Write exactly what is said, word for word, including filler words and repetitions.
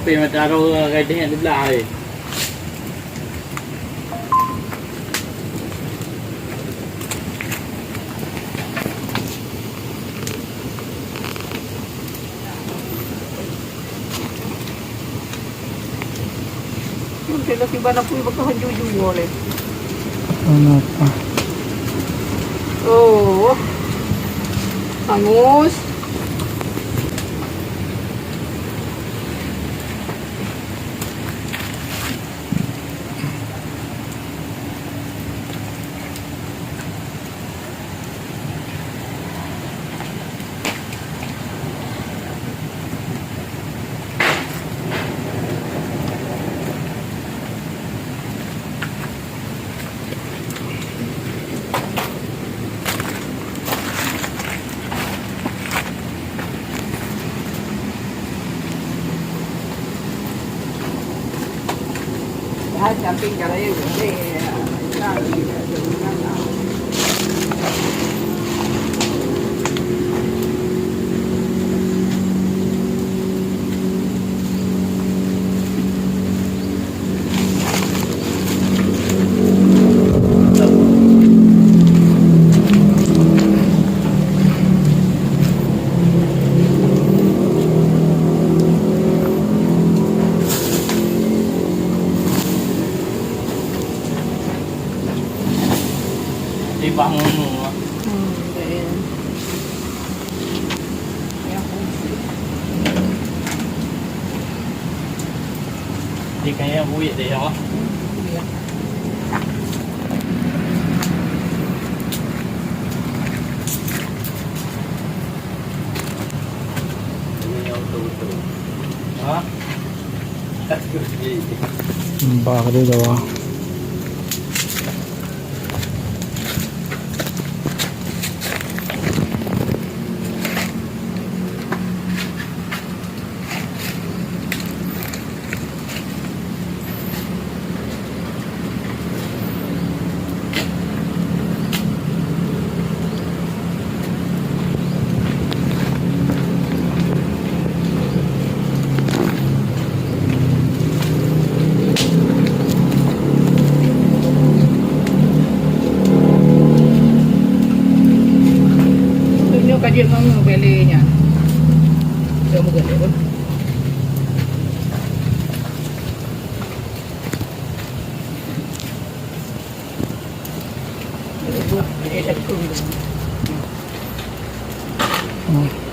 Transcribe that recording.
Pih mata roh gadeh di belah ai. Mungkin lagi bana pun bakal juju oleh. Kenapa? Oh. Hangus. Di bangun. Hmm, Di kayèe buet deh, ya. Ha? Bah, dia dah. Tunjuk ka jeuet ngon bele nyan. Dah meugadôh. Hmm.